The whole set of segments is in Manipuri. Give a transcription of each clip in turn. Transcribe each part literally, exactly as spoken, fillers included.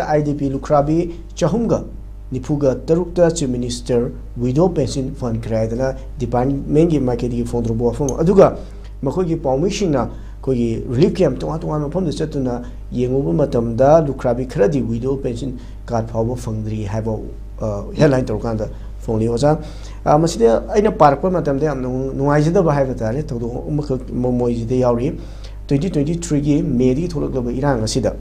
ꯑꯥꯏ ꯗꯤ ꯄꯤ ꯂꯨꯈ꯭ꯔꯥꯕꯤ ꯆꯍꯨꯝꯒ ꯅꯤꯐꯨꯒ ꯇꯔꯨꯛꯇ Chief Minister Widow Pension ꯐꯪꯈ꯭ꯔꯦ ꯍꯥꯏꯗꯅ departmentꯀꯤ ꯃꯥꯏꯀꯩꯗꯒꯤ ꯐꯣꯡꯗꯣꯔꯛꯄ ꯋꯥꯐꯝ꯫ ꯑꯗꯨꯒ ꯃꯈꯣꯏꯒꯤ ꯄꯥꯎꯃꯤꯁꯤꯡꯅ ꯑꯩꯈꯣꯏꯒꯤ relief camp ꯇꯣꯉꯥꯟ ꯇꯣꯉꯥꯟꯕ ꯃꯐꯝꯗ ꯆꯠꯇꯨꯅ ꯌꯦꯡꯉꯨꯕ ꯃꯇꯝꯗ ꯂꯨꯈ꯭ꯔꯥꯕꯤ ꯈꯔꯗꯤ widow pension card ꯐꯥꯎꯕ ꯐꯪꯗ꯭ꯔꯤ ꯍꯥꯏꯕ, ꯑ, headline ꯇꯧꯔꯀꯥꯟꯗ ꯐꯣꯡꯂꯤ ꯑꯣꯖꯥ꯫ ꯑ, ꯃꯁꯤꯗ ꯑꯩꯅ ꯄꯥꯔꯛꯄ ꯃꯇꯝꯗ ꯌꯥꯝ ꯅꯨꯡ-, ꯅꯨꯡꯉꯥꯏꯖꯗꯕ ꯍꯥꯏꯕ ꯇꯥꯔꯦ, ꯊꯧꯗꯣꯛ ꯑꯃꯈꯛ ꯃꯣ-, ꯃꯣꯏꯁꯤꯗ ꯌꯥꯎꯔꯤ꯫ Twenty twenty-threeꯒꯤ Mayꯗꯒꯤ ꯊꯣꯛꯂꯛꯂꯕ ꯏꯔꯥꯡ ꯑꯁꯤꯗ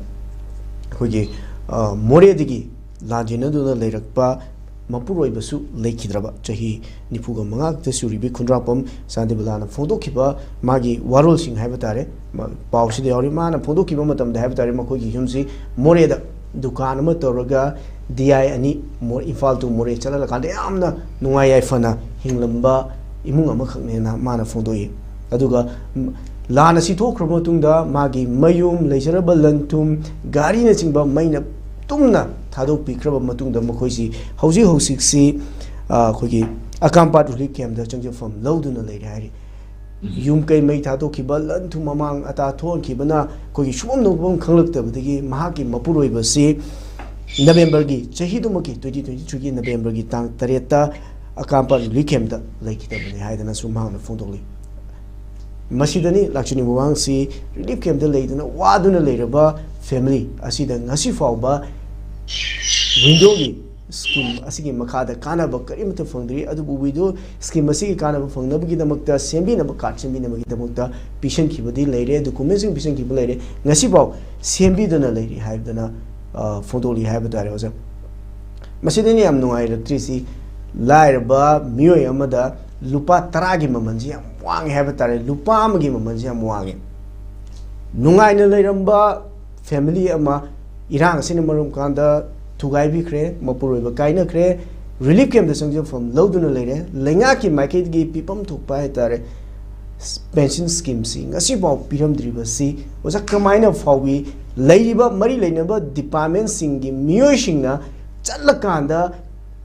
ꯑꯩꯈꯣꯏꯒꯤ, ꯑ, ꯃꯣꯔꯦꯗꯒꯤ ꯂꯥꯟꯖꯦꯟꯅꯗꯨꯅ ꯂꯩꯔꯛꯄ ꯃꯄꯨꯔꯣꯏꯕꯁꯨ ꯂꯩꯈꯤꯗ꯭ꯔꯕ ꯆꯍꯤ ꯅꯤꯐꯨꯒ ꯃꯉꯥ ꯈꯛꯇ ꯁꯨꯔꯤꯕꯤ ꯈꯨꯟꯗ꯭ꯔꯥꯛꯄꯝ ꯆꯥꯟꯗꯤꯕꯂꯥꯅ ꯐꯣꯡꯗꯣꯛꯈꯤꯕ ꯃꯥꯒꯤ ꯋꯥꯔꯣꯜꯁꯤꯡ ꯍꯥꯏꯕ ꯇꯥꯔꯦ, ꯃ-, ꯄꯥꯎꯁꯤꯗ ꯌꯥꯎꯔꯤ꯫ ꯃꯥꯅ ꯐꯣꯡꯗꯣꯛꯈꯤꯕ ꯃꯇꯝꯗ ꯍꯥꯏꯕ ꯇꯥꯔꯦ, ꯃꯈꯣꯏꯒꯤ ꯌꯨꯝꯁꯤ ꯃꯣꯔꯦꯗ ꯗꯨꯀꯥꯟ ꯑꯃ ꯇꯧꯔꯒ D I ꯑꯅꯤ ꯃꯣ-, ꯏꯝꯐꯥꯜ to ꯃꯣꯔꯦ ꯆꯠꯍꯜꯂꯀꯥꯟꯗ ꯌꯥꯝꯅ ꯅꯨꯡꯉꯥꯏ ꯌꯥꯏꯐꯅ ꯍꯤꯡꯂꯝꯕ ꯏꯃꯨꯡ ꯑꯃꯈꯛꯅꯦꯅ ꯃꯥꯅ ꯐꯣꯡꯗꯣꯛꯏ꯫ ꯑꯗꯨꯒ, ꯎꯝ, ꯂꯥꯟ ꯑꯁꯤ ꯊꯣꯛꯈ꯭ꯔꯕ ꯃꯇꯨꯡꯗ ꯃꯥꯒꯤ ꯃꯌꯨꯝ, ꯂꯩꯖꯔꯕ ꯂꯟ ꯊꯨꯝ, ꯒꯥꯔꯤꯅꯆꯤꯡꯕ ꯃꯩꯅ ꯇꯨꯝꯅ ꯊꯥꯗꯣꯛꯄꯤꯈ꯭ꯔꯕ ꯃꯇꯨꯡꯗ ꯃꯈꯣꯏꯁꯤ ꯍꯧꯖꯤꯛ ꯍꯧꯖꯤꯛꯁꯤ, ꯑ, ꯑꯩꯈꯣꯏꯒꯤ ꯑꯀꯥꯝꯄꯥꯠ relief campꯇ ꯆꯪꯖꯐꯝ ꯂꯧꯗꯨꯅ ꯂꯩꯔꯦ ꯍꯥꯏꯔꯤ꯫ ꯌꯨꯝ ꯀꯩ ꯃꯩ ꯊꯥꯗꯣꯛꯈꯤꯕ, ꯂꯟ ꯊꯨꯝ ꯑꯃꯥꯡ ꯑꯇꯥ ꯊꯣꯛꯍꯟꯈꯤꯕꯅ ꯑꯩꯈꯣꯏꯒꯤ ꯁꯨꯐꯝ ꯅꯣꯝꯐꯝ ꯈꯪꯂꯛꯇꯕꯗꯒꯤ ꯃꯍꯥꯛꯀꯤ ꯃꯄꯨꯔꯣꯏꯕꯁꯤ Novemberꯒꯤ, ꯆꯍꯤꯗꯨꯃꯛꯀꯤ twenty twenty-threeꯒꯤ Novemberꯒꯤ ꯇꯥꯡ ꯇꯔꯦꯠꯇ ꯑꯀꯥꯝꯄꯥꯠ relief campꯇ ꯂꯩꯈꯤꯗꯕꯅꯤ ꯍꯥꯏꯗꯅꯁꯨ ꯃꯍꯥꯛꯅ ꯐꯣꯡꯗꯣꯛꯂꯤ꯫ ꯃꯁꯤꯗꯅꯤ ꯂꯥꯛꯆꯅꯤꯡꯕ ꯋꯥꯍꯪꯁꯤ, relief campꯇ ꯂꯩꯗꯨꯅ ꯋꯥꯗꯨꯅ ꯂꯩꯔꯕ family ꯑꯁꯤꯗ ꯉꯁꯤ ꯐꯥꯎꯕ widowꯒꯤ scheme ꯑꯁꯤꯒꯤ ꯃꯈꯥꯗ ꯀꯥꯟꯅꯕ ꯀꯔꯤꯃꯠꯇ ꯐꯪꯗ꯭ꯔꯤ꯫ ꯑꯗꯨꯕꯨ widow scheme ꯑꯁꯤꯒꯤ ꯀꯥꯟꯅꯕ ꯐꯪꯅꯕꯒꯤꯗꯃꯛꯇ, ꯁꯦꯝꯕꯤꯅꯕ, card ꯁꯦꯝꯕꯤꯅꯕꯒꯤꯗꯃꯛꯇ ꯄꯤꯁꯤꯟꯈꯤꯕꯗꯤ ꯂꯩꯔꯦ, documentꯁꯤꯡ ꯄꯤꯁꯤꯟꯈꯤꯕ ꯂꯩꯔꯦ, ꯉꯁꯤꯐꯥꯎ ꯁꯦꯝꯕꯤꯗꯅ ꯂꯩꯔꯤ ꯍꯥꯏꯕꯗꯅ, ꯑ, ꯐꯣꯡꯗꯣꯛꯂꯤ ꯍꯥꯏꯕ ꯇꯥꯔꯦ ꯑꯣꯖꯥ꯫ ꯃꯁꯤꯗꯅꯤ ꯌꯥꯝ ꯅꯨꯡꯉꯥꯏꯔꯛꯇ꯭ꯔꯤꯁꯤ, ꯂꯥꯏꯔꯕ ꯃꯤꯑꯣꯏ ꯑꯃꯗ ꯂꯨꯄꯥ ꯇꯔꯥꯒꯤ ꯃꯃꯜꯁꯤ ꯌꯥꯝ ꯋꯥꯡꯉꯦ ꯍꯥꯏꯕ ꯇꯥꯔꯦ, ꯂꯨꯄꯥ ꯑꯃꯒꯤ ꯃꯃꯜꯁꯤ ꯌꯥꯝ ꯋꯥꯡꯉꯦ꯫ ꯅꯨꯡꯉꯥꯏꯅ ꯂꯩꯔꯝꯕ family ꯑꯃ ꯏꯔꯥꯡ ꯑꯁꯤꯅ ꯃꯔꯝ ꯀꯥꯟꯗ ꯊꯨꯒꯥꯏꯕꯤꯈ꯭ꯔꯦ, ꯃꯄꯨꯔꯣꯏꯕ ꯀꯥꯏꯅꯈ꯭ꯔꯦ, relief campꯇ ꯆꯪꯖꯐꯝ ꯂꯧꯗꯨꯅ ꯂꯩꯔꯦ, ꯂꯩꯉꯥꯛꯀꯤ ꯃꯥꯏꯀꯩꯗꯒꯤ ꯄꯤꯐꯝ ꯊꯣꯛꯄ ꯍꯥꯏꯇꯥꯔꯦ pension schemeꯁꯤ ꯉꯁꯤꯐꯥꯎ ꯄꯤꯔꯝꯗ꯭ꯔꯤꯕꯁꯤ ꯑꯣꯖꯥ ꯀꯃꯥꯏꯅ ꯐꯥꯎꯏ? ꯂꯩꯔꯤꯕ ꯃꯔꯤ ꯂꯩꯅꯕ departmentꯁꯤꯡꯒꯤ ꯃꯤꯑꯣꯏꯁꯤꯡꯅ ꯆꯠꯂꯀꯥꯟꯗ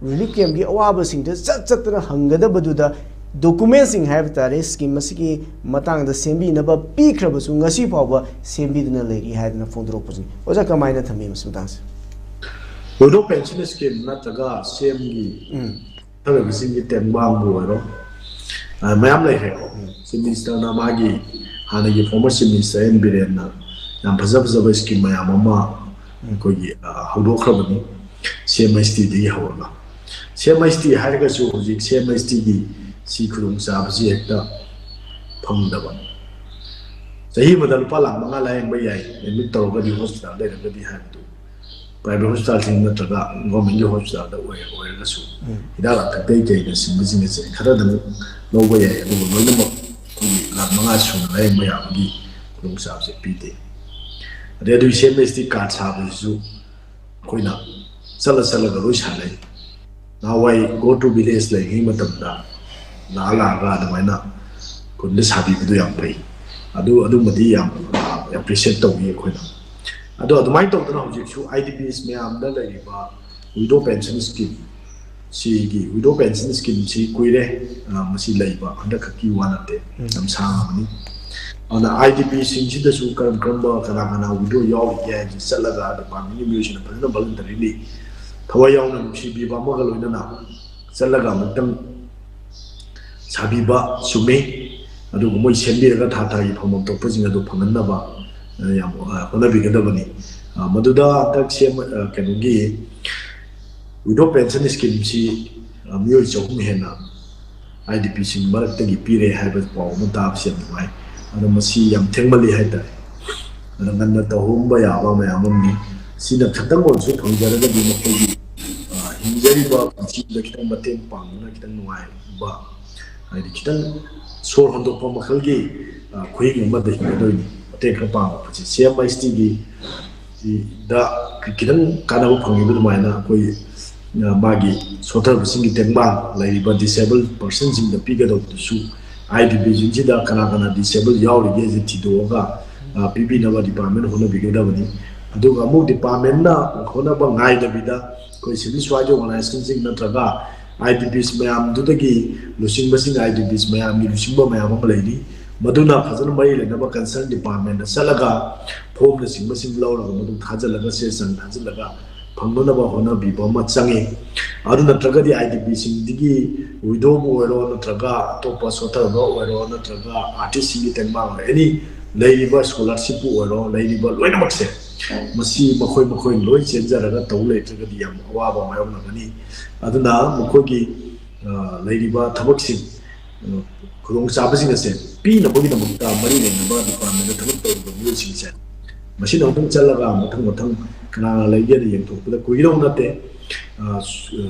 relief campꯀꯤ ꯑꯋꯥꯕꯁꯤꯡꯗ ꯆꯠ ꯆꯠꯇꯅ ꯍꯪꯒꯗꯕꯗꯨꯗ documentꯁꯤꯡ ꯍꯥꯏꯕ ꯇꯥꯔꯦ, scheme ꯑꯁꯤꯒꯤ ꯃꯇꯥꯡꯗ ꯁꯦꯝꯕꯤꯅꯕ ꯄꯤꯈ꯭ꯔꯕꯁꯨ ꯉꯁꯤ ꯐꯥꯎꯕ ꯁꯦꯝꯕꯤꯗꯨꯅ ꯂꯩꯔꯤ ꯍꯥꯏꯗꯅ ꯐꯣꯡꯗꯣꯔꯛꯄꯁꯤꯅꯤ꯫ ꯑꯣꯖꯥ ꯀꯃꯥꯏꯅ ꯊꯝꯕꯤ ꯃꯁꯤ ꯃꯇꯥꯡꯁꯦ? Widow Pension Scheme ꯅꯠꯇ꯭ꯔꯒ ꯁꯤ ꯑꯦꯝꯒꯤ ꯎꯝ꯫ ꯊꯕꯛꯁꯤꯡꯒꯤ ꯇꯦꯡꯕꯥꯡꯕꯨ ꯑꯣꯏꯔꯣ, ꯑ, ꯃꯌꯥꯝ ꯂꯩꯈ꯭ꯔꯦꯀꯣ꯫ ꯎꯝ꯫ Chief Ministerꯅ ꯃꯥꯒꯤ ꯍꯥꯟꯅꯒꯤ former Chief Minister ꯑꯦꯟ ꯕꯤꯔꯦꯟꯅ ꯌꯥꯝ ꯐꯖ ꯐꯖꯕ scheme ꯃꯌꯥꯝ ꯑꯃ ꯎꯝ꯫ ꯑꯩꯈꯣꯏꯒꯤ, ꯑ, ꯍꯧꯗꯣꯛꯈ꯭ꯔꯕꯅꯤ, ꯁꯤ ꯑꯦꯝ ꯑꯩꯆ ꯇꯤꯗꯒꯤ ꯍꯧꯔꯒ꯫ ꯁꯤ ꯑꯦꯝ ꯑꯩꯆ ꯇꯤ ꯍꯥꯏꯔꯒꯁꯨ ꯍꯧꯖꯤꯛ ꯁꯤ ꯑꯦꯝ ꯑꯩꯆ ꯇꯤꯒꯤ ꯁꯤ ꯈꯨꯗꯣꯡꯆꯥꯕꯁꯤ ꯍꯦꯛꯇ ꯐꯪꯗꯕ꯫ ꯆꯍꯤ ꯑꯃꯗ ꯂꯨꯄꯥ ꯂꯥꯈ ꯃꯉꯥ ꯂꯥꯌꯦꯡꯕ ꯌꯥꯏ, admit ꯇꯧꯔꯒꯗꯤ, hospital ꯂꯩꯔꯒꯗꯤ ꯍꯥꯏꯕꯗꯨ꯫ Private hospitalꯁꯤꯡ ꯅꯠꯇ꯭ꯔꯒ governmentꯀꯤ hospitalꯗ ꯑꯣꯏ-, ꯑꯣꯏꯔꯒꯁꯨ ꯎꯝ꯫ ꯍꯤꯗꯥꯛ ꯂꯥꯡꯊꯛꯇꯒꯤ ꯀꯩꯅ ꯁꯤꯟꯕꯁꯤꯡ ꯑꯁꯦ ꯈꯔꯗꯪ ꯂꯧꯕ ꯌꯥꯏ, ꯑꯗꯨꯕꯨ ꯂꯣꯏꯅꯃꯛ ꯑꯩꯈꯣꯏꯒꯤ ꯂꯥꯈ ꯃꯉꯥ ꯁꯨꯅ ꯂꯥꯌꯦꯡꯕ ꯌꯥꯕꯒꯤ ꯈꯨꯗꯣꯡꯆꯥꯕꯁꯦ ꯄꯤꯗꯦ꯫ ꯑꯗꯩ ꯑꯗꯨꯒꯤ ꯁꯤ ꯑꯦꯝ ꯑꯦꯁ ꯇꯤ card ꯁꯥꯕꯁꯤꯁꯨ ꯑꯩꯈꯣꯏꯅ ꯆꯠꯂ ꯆꯠꯂꯒ ꯂꯣꯏ ꯁꯥꯟꯅꯩ꯫ ꯅꯍꯥꯟꯋꯥꯏ Go to Village ꯂꯩꯔꯤꯉꯩ ꯃꯇꯝꯗ ꯂꯥꯛꯑ ꯂꯥꯛꯑꯒ ꯑꯗꯨꯃꯥꯏꯅ ꯈꯨꯟꯗ ꯁꯥꯕꯤꯕꯗꯣ ꯌꯥꯝ ꯐꯩ꯫ ꯑꯗꯨ, ꯑꯗꯨꯃꯗꯤ ꯌꯥꯝ, ꯑ, appreciate ꯇꯧꯏ ꯑꯩꯈꯣꯏꯅ꯫ ꯑꯗꯣ ꯑꯗꯨꯃꯥꯏꯅ ꯇꯧꯗꯅ ꯍꯧꯖꯤꯛꯁꯨ ꯑꯥꯏ ꯗꯤ ꯄꯤꯁ ꯃꯌꯥꯝꯗ ꯂꯩꯔꯤꯕ Widow Pension Scheme, ꯁꯤꯒꯤ Widow Pension Scheme ꯁꯤ ꯀꯨꯏꯔꯦ, ꯑ, ꯃꯁꯤ ꯂꯩꯕ ꯍꯟꯗꯛ ꯈꯛꯀꯤ ꯋꯥ ꯅꯠꯇꯦ, ꯎꯝ꯫ ꯌꯥꯝ ꯁꯥꯡꯉꯕꯅꯤ꯫ ꯑꯗꯨꯅ ꯑꯥꯏ ꯗꯤ ꯄꯤꯁꯤꯡꯁꯤꯗꯁꯨ ꯀꯔꯝ ꯀꯔꯝꯕ ꯀꯅꯥ ꯀꯅꯥ widow ꯌꯥꯎꯔꯤꯒꯦ ꯍꯥꯏꯕꯁꯤ ꯆꯠꯂꯒ departmentꯀꯤ ꯃꯤꯑꯣꯏꯁꯤꯡꯅ ꯐꯖꯅ voluntarily ꯊꯋꯥꯏ ꯌꯥꯎꯅ ꯅꯨꯡꯁꯤꯕꯤꯕ ꯑꯃꯒ ꯂꯣꯏꯅꯅ ꯆꯠꯂꯒ ꯑꯃꯨꯛꯇꯪ ꯁꯥꯕꯤꯕ ꯆꯨꯝꯃꯤ꯫ ꯑꯗꯨꯒ ꯃꯣꯏ ꯁꯦꯝꯕꯤꯔꯒ ꯊꯥ ꯊꯥꯒꯤ ꯐꯪꯐꯝ ꯊꯣꯛꯄꯁꯤꯡ ꯑꯗꯨ ꯐꯪꯍꯟꯅꯕ, ꯑ, ꯌꯥꯝ, ꯑ, ꯍꯣꯠꯅꯕꯤꯒꯗꯕꯅꯤ꯫ ꯑ, ꯃꯗꯨꯗ ꯍꯟꯗꯛ ꯁꯦꯝ-, ꯑ, ꯀꯩꯅꯣꯒꯤ Widow Pension Scheme ꯁꯤ, ꯑ, ꯃꯤꯑꯣꯏ ꯆꯍꯨꯝ ꯍꯦꯟꯅ ꯑꯥꯏ ꯗꯤ ꯄꯤꯁꯤꯡ ꯃꯔꯛꯇꯒꯤ ꯄꯤꯔꯦ ꯍꯥꯏꯕ ꯄꯥꯎ ꯑꯃ ꯇꯥꯕꯁꯤ ꯌꯥꯝ ꯅꯨꯡꯉꯥꯏ꯫ ꯑꯗꯣ ꯃꯁꯤ ꯌꯥꯝ ꯊꯦꯡꯃꯜꯂꯤ ꯍꯥꯏꯇꯥꯔꯦ꯫ ꯑꯗꯣ ꯉꯟꯅ ꯇꯧꯍꯧꯕ ꯌꯥꯕ ꯃꯌꯥꯝ ꯑꯃꯅꯤ꯫ ꯁꯤꯅ ꯈꯤꯇꯪ ꯑꯣꯏꯔꯁꯨ ꯐꯪꯖꯔꯒꯗꯤ ꯃꯈꯣꯏꯒꯤ, ꯑ, ꯍꯤꯡꯖꯔꯤꯕ ꯄꯨꯟꯁꯤꯗ ꯈꯤꯇꯪ ꯃꯇꯦꯡ ꯄꯥꯡꯗꯨꯅ ꯈꯤꯇꯪ ꯅꯨꯡꯉꯥꯏꯕ, ꯍꯥꯏꯗꯤ ꯈꯤꯇꯪ ꯁꯣꯔ ꯍꯣꯟꯗꯣꯛꯄ ꯃꯈꯜꯒꯤ, ꯑ, ꯈꯨꯍꯤꯡ ꯑꯃꯗ ꯍꯤꯡꯒꯗꯣꯏꯅꯤ꯫ ꯃꯇꯦꯡ ꯈꯔ ꯄꯥꯡꯕ ꯄꯣꯠꯁꯤ ꯁꯤ ꯑꯦꯝ ꯑꯩꯆ ꯇꯤꯒꯤ ꯗ ꯈꯤꯇꯪ ꯀꯥꯟꯅꯕ ꯐꯪꯉꯤꯕ ꯑꯗꯨꯃꯥꯏꯅ ꯑꯩꯈꯣꯏ, ꯑ, ꯃꯥꯒꯤ ꯁꯣꯠꯊꯔꯕꯁꯤꯡꯒꯤ ꯇꯦꯡꯕꯥꯡ ꯂꯩꯔꯤꯕ disabled personꯁꯤꯡꯗ ꯄꯤꯒꯗꯧꯕꯗꯨꯁꯨ ꯑꯥꯏ ꯗꯤ ꯄꯤꯁꯤꯡꯁꯤꯗ ꯀꯅꯥ ꯀꯅꯥ disabled ꯌꯥꯎꯔꯤꯒꯦꯁꯦ ꯊꯤꯗꯣꯛꯑꯒ, ꯑ, ꯄꯤꯕꯤꯅꯕ department ꯍꯣꯠꯅꯕꯤꯒꯗꯕꯅꯤ꯫ ꯑꯗꯨꯒ ꯑꯃꯨꯛ departmentꯅ ꯍꯣꯠꯅꯕ ꯉꯥꯏꯗꯕꯤꯗ ꯑꯩꯈꯣꯏ civil society organizationꯁꯤꯡ ꯅꯠꯇ꯭ꯔꯒ I D piece ꯃꯌꯥꯝꯗꯨꯗꯒꯤ ꯂꯨꯆꯤꯡꯕꯁꯤꯡ, I D piece ꯃꯌꯥꯝꯒꯤ ꯂꯨꯆꯤꯡꯕ ꯃꯌꯥꯝ ꯑꯃ ꯂꯩꯔꯤ, ꯃꯗꯨꯅ ꯐꯖꯅ ꯃꯔꯤ ꯂꯩꯅꯕ concern departmentꯇ ꯆꯠꯂꯒ formꯅꯆꯤꯡꯕꯁꯤꯡ ꯂꯧꯔꯒ ꯃꯗꯨ ꯊꯥꯖꯤꯜꯂꯒ ꯆꯦ ꯆꯥꯡ ꯊꯥꯖꯤꯜꯂꯒ ꯐꯪꯅꯅꯕ ꯍꯣꯠꯅꯕꯤꯕ ꯑꯃ ꯆꯪꯉꯤ꯫ ꯑꯗꯨ ꯅꯠꯇ꯭ꯔꯒꯗꯤ IDPꯁꯤꯡꯗꯒꯤ widowꯕꯨ ꯑꯣꯏꯔꯣ, ꯅꯠꯇ꯭ꯔꯒ ꯑꯇꯣꯞꯄ ꯁꯣꯠꯊꯔꯕ ꯑꯣꯏꯔꯣ, ꯅꯠꯇ꯭ꯔꯒ artistꯁꯤꯡꯒꯤ ꯇꯦꯡꯕꯥꯡ ꯑꯣꯏꯔꯣ, any ꯂꯩꯔꯤꯕ scholarshipꯄꯨ ꯑꯣꯏꯔꯣ, ꯂꯩꯔꯤꯕ ꯂꯣꯏꯅꯃꯛꯁꯦ ꯃꯁꯤ ꯃꯈꯣꯏ ꯃꯈꯣꯏ ꯂꯣꯏ ꯆꯦꯟꯖꯔꯒ ꯇꯧ ꯂꯩꯇ꯭ꯔꯒꯗꯤ ꯌꯥꯝ ꯑꯋꯥꯕ ꯃꯥꯌꯣꯛꯅꯒꯅꯤ꯫ ꯑꯗꯨꯅ ꯃꯈꯣꯏꯒꯤ, ꯑ, ꯂꯩꯔꯤꯕ ꯊꯕꯛꯁꯤꯡ, ꯑ, ꯈꯨꯗꯣꯡꯆꯥꯕꯁꯤꯡ ꯑꯁꯦ ꯄꯤꯅꯕꯒꯤꯗꯃꯛꯇ ꯃꯔꯤ ꯂꯩꯅꯕ departmentꯇ ꯊꯕꯛ ꯇꯧꯔꯤꯕ ꯃꯤꯑꯣꯏꯁꯤꯡꯁꯦ ꯃꯁꯤꯅ ꯑꯃꯨꯛꯇꯪ ꯆꯠꯂꯒ ꯃꯊꯪ ꯃꯊꯪ ꯀꯅꯥ ꯀꯅꯥ ꯂꯩꯒꯦꯅ ꯌꯦꯡꯊꯣꯛꯄꯗ ꯀꯨꯏꯒꯗꯧ ꯅꯠꯇꯦ꯫ ꯑ, ꯁ-, ꯑ,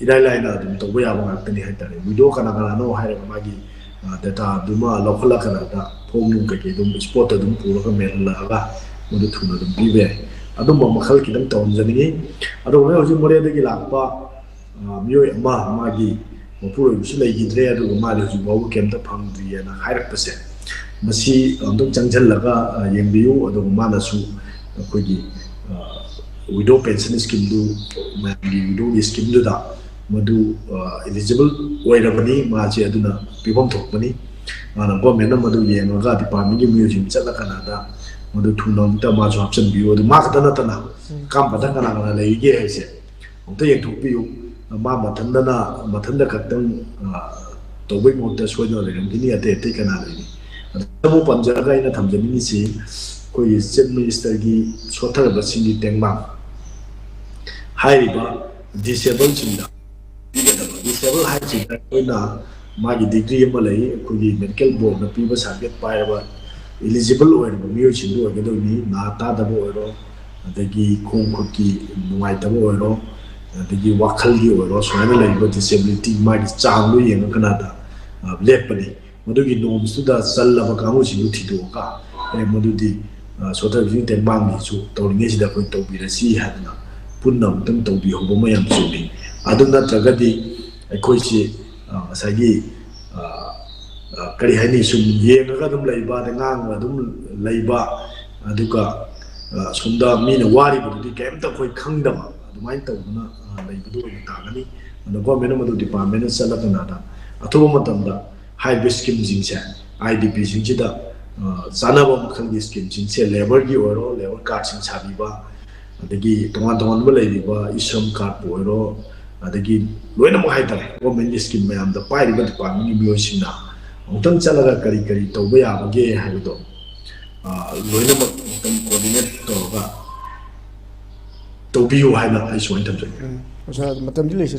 ꯏꯔꯥꯏ ꯂꯥꯏꯅ ꯑꯗꯨꯝ ꯇꯧꯕ ꯌꯥꯕ ꯉꯥꯛꯇꯅꯤ ꯍꯥꯏꯇꯥꯔꯦ꯫ Widow ꯀꯅꯥ ꯀꯅꯥꯅꯣ ꯍꯥꯏꯔꯒ ꯃꯥꯒꯤ, ꯑ, dataꯗꯨꯃ ꯂꯧꯈꯠꯂꯀꯥꯟꯗ form ꯅꯨꯡ ꯀꯩꯀꯩ ꯑꯗꯨꯝ spotꯇ ꯑꯗꯨꯝ ꯄꯨꯔꯒ ꯃꯦꯜꯍꯜꯂꯛꯑꯒ ꯃꯗꯨ ꯊꯨꯅ ꯑꯗꯨꯝ ꯄꯤꯕ ꯌꯥꯏ꯫ ꯑꯗꯨꯝꯕ ꯃꯈꯜ ꯈꯤꯇꯪ ꯇꯧꯍꯟꯖꯅꯤꯡꯉꯤ꯫ ꯑꯗꯨꯒ ꯍꯧꯖꯤꯛ ꯃꯣꯔꯦꯗꯒꯤ ꯂꯥꯛꯄ, ꯑ, ꯃꯤꯑꯣꯏ ꯑꯃ, ꯃꯥꯒꯤ ꯃꯄꯨꯔꯣꯏꯕꯁꯨ ꯂꯩꯈꯤꯗ꯭ꯔꯦ, ꯑꯗꯨꯒ ꯃꯥꯗꯤ ꯍꯧꯖꯤꯛ ꯐꯥꯎꯕ ꯀꯩꯝꯇ ꯐꯪꯗ꯭ꯔꯤꯑꯅ ꯍꯥꯏꯔꯛꯄꯁꯦ, ꯃꯁꯤ ꯑꯃꯨꯛꯇꯪ ꯆꯪꯁꯤꯜꯂꯒ, ꯑ, ꯌꯦꯡꯕꯤꯌꯨ꯫ ꯑꯗꯨꯒ ꯃꯥꯅꯁꯨ ꯑꯩꯈꯣꯏꯒꯤ, ꯑ, widow pension schemeꯗꯨ, ꯃꯌꯥꯝꯒꯤ widowꯒꯤ schemeꯗꯨꯗ ꯃꯗꯨ, ꯑ, eligible ꯑꯣꯏꯔꯕꯅꯤ ꯃꯥꯁꯦ, ꯑꯗꯨꯅ ꯄꯤꯐꯝ ꯊꯣꯛꯄꯅꯤ꯫ ꯃꯥꯅ governmentꯅ ꯃꯗꯨ ꯌꯦꯡꯉꯒ departmentꯀꯤ ꯃꯤꯑꯣꯏꯁꯤꯡ ꯆꯠꯂ ꯀꯅꯥꯗ ꯃꯗꯨ ꯊꯨꯅ ꯑꯃꯨꯛꯇ ꯃꯥꯁꯨ ꯍꯥꯞꯆꯤꯟꯕꯤꯌꯨ꯫ ꯑꯗꯨ ꯃꯥ ꯈꯛꯇ ꯅꯠꯇꯅ ꯎꯝ꯫ ꯑꯀꯥꯝꯄꯟꯗ ꯀꯅꯥ ꯀꯅꯥ ꯂꯩꯔꯤꯒꯦ ꯍꯥꯏꯁꯦ ꯑꯃꯨꯛꯇ ꯌꯦꯡꯊꯣꯛꯄꯤꯌꯨ꯫ ꯃꯥ ꯃꯊꯟꯗꯅ, ꯃꯊꯟꯗ ꯈꯛꯇꯪ, ꯑ, ꯇꯧꯕꯩ ꯃꯍꯨꯠꯇ ꯁꯣꯏꯗꯅ ꯂꯩꯔꯝꯈꯤꯅꯤ, ꯑꯇꯩ ꯑꯇꯩ ꯀꯅꯥ ꯂꯩꯔꯤ? ꯑꯗꯨꯕꯨ ꯄꯟꯖꯔꯒ ꯑꯩꯅ ꯊꯝꯖꯅꯤꯡꯉꯤꯁꯤ, ꯑꯩꯈꯣꯏꯒꯤ Chief Ministerꯒꯤ ꯁꯣꯠꯊꯔꯕꯁꯤꯡꯒꯤ ꯇꯦꯡꯕꯥꯡ ꯍꯥꯏꯔꯤꯕ disableꯁꯤꯡꯗ ꯄꯤꯒꯗꯕ꯫ Disable ꯍꯥꯏꯁꯤꯗ ꯑꯩꯈꯣꯏꯅ ꯃꯥꯒꯤ degree ꯑꯃ ꯂꯩ, ꯑꯩꯈꯣꯏꯒꯤ medical boardꯅ ꯄꯤꯕ certificate ꯄꯥꯏꯔꯕ eligible ꯑꯣꯏꯔꯕ ꯃꯤꯑꯣꯏꯁꯤꯡꯗꯨ ꯑꯣꯏꯒꯗꯧꯔꯤꯅꯤ꯫ ꯅꯥ ꯇꯥꯗꯕ ꯑꯣꯏꯔꯣ, ꯑꯗꯒꯤ ꯈꯣꯡ ꯈꯨꯠꯀꯤ ꯅꯨꯡꯉꯥꯏꯇꯕ ꯑꯣꯏꯔꯣ, ꯑꯗꯒꯤ ꯋꯥꯈꯜꯒꯤ ꯑꯣꯏꯔꯣ, ꯁꯨꯃꯥꯏꯅ ꯂꯩꯔꯤꯕ disability ꯃꯥꯒꯤ ꯆꯥꯡꯗꯣ ꯌꯦꯡꯉ ꯀꯅꯥꯗ, ꯑ, ꯂꯦꯞꯄꯅꯤ꯫ ꯃꯗꯨꯒꯤ normsꯇꯨꯗ ꯆꯜꯂꯕ ꯀꯥꯡꯕꯨꯁꯤꯡꯗꯨ ꯊꯤꯗꯣꯛꯑꯒ, ꯑꯦ, ꯃꯗꯨꯗꯤ, ꯑ, ꯁꯣꯠꯊꯔꯤꯕꯁꯤꯡ ꯇꯦꯡꯕꯥꯡꯒꯤꯁꯨ ꯇꯧꯔꯤꯉꯩꯁꯤꯗ ꯑꯩꯈꯣꯏ ꯇꯧꯕꯤꯔꯁꯤ ꯍꯥꯏꯗꯅ ꯄꯨꯟꯅ ꯑꯃꯨꯛꯇꯪ ꯇꯧꯕꯤꯍꯧꯕ ꯑꯃ ꯌꯥꯝ ꯆꯨꯝꯃꯤ꯫ ꯑꯗꯨ ꯅꯠꯇ꯭ꯔꯒꯗꯤ ꯑꯩꯈꯣꯏꯁꯤ, ꯑ, ꯉꯁꯥꯏꯒꯤ, ꯑ, ꯑ, ꯀꯔꯤ ꯍꯥꯏꯅꯤ, ꯁꯨꯝ ꯌꯦꯡꯉꯒ ꯑꯗꯨꯝ ꯂꯩꯕ, ꯑꯗꯩ ꯉꯥꯡꯉꯒ ꯑꯗꯨꯝ ꯂꯩꯕ, ꯑꯗꯨꯒ, ꯑ, ꯁꯣꯝꯗ ꯃꯤꯅ ꯋꯥꯔꯤꯕꯗꯨꯗꯤ ꯀꯩꯝꯇ ꯑꯩꯈꯣꯏ ꯈꯪꯗꯕ, ꯑꯗꯨꯃꯥꯏꯅ ꯇꯧꯗꯅ, ꯑ, ꯂꯩꯕꯗꯨ ꯑꯣꯏꯅ ꯇꯥꯒꯅꯤ꯫ ꯑꯗꯣ governmentꯅ ꯃꯗꯨ departmentꯅ ꯆꯠꯂ ꯀꯅꯥꯗ ꯑꯊꯨꯕ ꯃꯇꯝꯗ ꯍꯥꯏꯔꯤꯕ schemeꯁꯤꯡꯁꯦ, IDPꯁꯤꯡꯁꯤꯗ, ꯑ, ꯆꯥꯅꯕ ꯃꯈꯜꯒꯤ schemeꯁꯤꯡꯁꯦ, labourꯒꯤ ꯑꯣꯏꯔꯣ, labour cardꯁꯤꯡ ꯁꯥꯕꯤꯕ, ꯑꯗꯒꯤ ꯇꯣꯉꯥꯟ ꯇꯣꯉꯥꯟꯕ ꯂꯩꯔꯤꯕ ꯏ-ꯁ꯭ꯔꯝ ꯀꯥꯔꯠꯄꯨ ꯑꯣꯏꯔꯣ, ꯑꯗꯒꯤ ꯂꯣꯏꯅꯃꯛ ꯍꯥꯏꯇꯥꯔꯦ, ꯒꯣꯔꯃꯦꯟꯒꯤ ꯁ꯭ꯀꯤꯝ ꯃꯌꯥꯝꯗ ꯄꯥꯏꯔꯤꯕ ꯗꯤꯄꯥꯔꯠꯃꯦꯟꯒꯤ ꯃꯤꯑꯣꯏꯁꯤꯡꯅ ꯑꯃꯨꯛꯇꯪ ꯆꯠꯂꯒ ꯀꯔꯤ ꯀꯔꯤ ꯇꯧꯕ ꯌꯥꯕꯒꯦ ꯍꯥꯏꯕꯗꯣ, ꯑ, ꯂꯣꯏꯅꯃꯛ ꯑꯃꯨꯛꯇꯪ ꯀꯣꯑꯣꯔꯗꯤꯅꯦꯠ ꯇꯧꯔꯒ ꯇꯧꯕꯤꯌꯨ ꯍꯥꯏꯅ ꯑꯩ ꯁꯨꯃꯥꯏꯅ ꯊꯝꯖꯒꯦ꯫ ꯎꯝ, ꯑꯣꯖꯥ, ꯃꯇꯝꯗꯤ ꯂꯩꯁꯤꯜꯂꯛꯇ꯭ꯔꯦ꯫